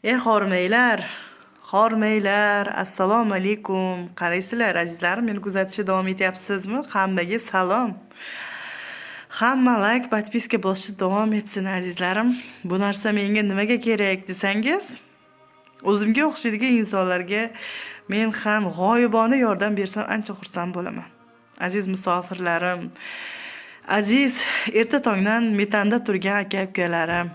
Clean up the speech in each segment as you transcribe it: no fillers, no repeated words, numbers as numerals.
Ey hormanglar, hormanglar. Assalomu alaykum. Qaraysizlar, azizlarim, meni kuzatishda davom etyapsizmi? Hammaga salom. Hamma layk, подписка bosishda davom etsin, azizlarim. Bu narsa menga nimaga kerak desangiz, o'zimga o'xshaydigan insonlarga men ham g'oyibona yordam bersam, ancha xursand bo'laman. Aziz musofirlarim, aziz erta tongdan metanda turgan aka ukalarim,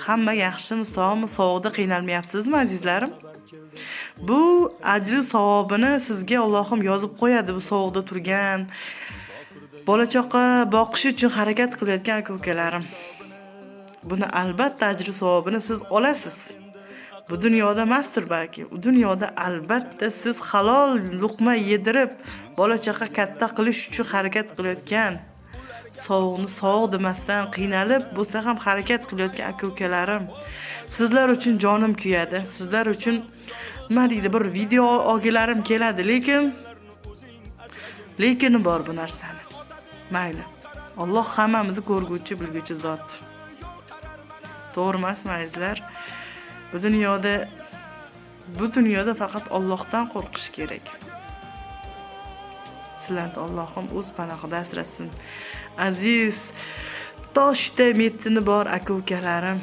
hamma yaxshimi, sog'mi, sovuqda qiynalmayapsizmi, azizlarim? Bu ajri savobini sizga Allohim yozib qo'yadi, bu sovuqda turgan, bola chaqa boqish uchun harakat qilayotgan aka ukalarim. Buni albatta ajri savobini siz olasiz. Bu dunyoda emasdir balki. U dunyoda albatta siz halol luqma yedirib, bola chaqa katta qilish uchun harakat qilayotgan, sovuqni sovuq demasdan qiynalib bo'lsa ham harakat qilayotgan aka ukalarim, sizlar uchun jonim kuyadi. Sizlar uchun, nima deydi, bir video olgilarim keladi, lekin lekini bor bu narsani. Mayli. Alloh hammamizni ko'rguvchi, bilguvchi zot. To'g'ri emasmi, azizlar? Bu dunyoda faqat Allohdan qo'rqish kerak. Sizlarni Allohim o'z panohida asrasin. Aziz toshda metini bor aka ukalarim.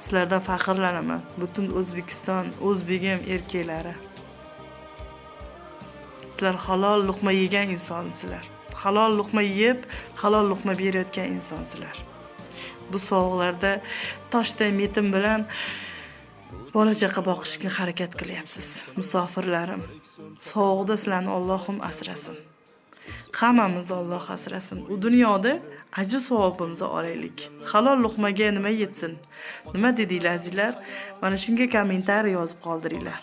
Sizlardan faxrlanaman. Butun O'zbekiston, o'zbegim erkaklari. Sizlar halol luqma yegan insonsizlar. Halol luqma yeb, halol luqma berayotgan insonsizlar. Bu sovuqlarda toshday metin bilan bola chaqa boqishga harakat qilyapsiz. Musofirlarim, sovuqda sizlarni Allohim asrasin. Hammamizni Alloh asrasin. U dunyoda ajr savobimizni olaylik. Halol luqmaga nima yetsin? Nima dedinglar, azizlar? Mana shunga kommentariy yozib qoldiringlar.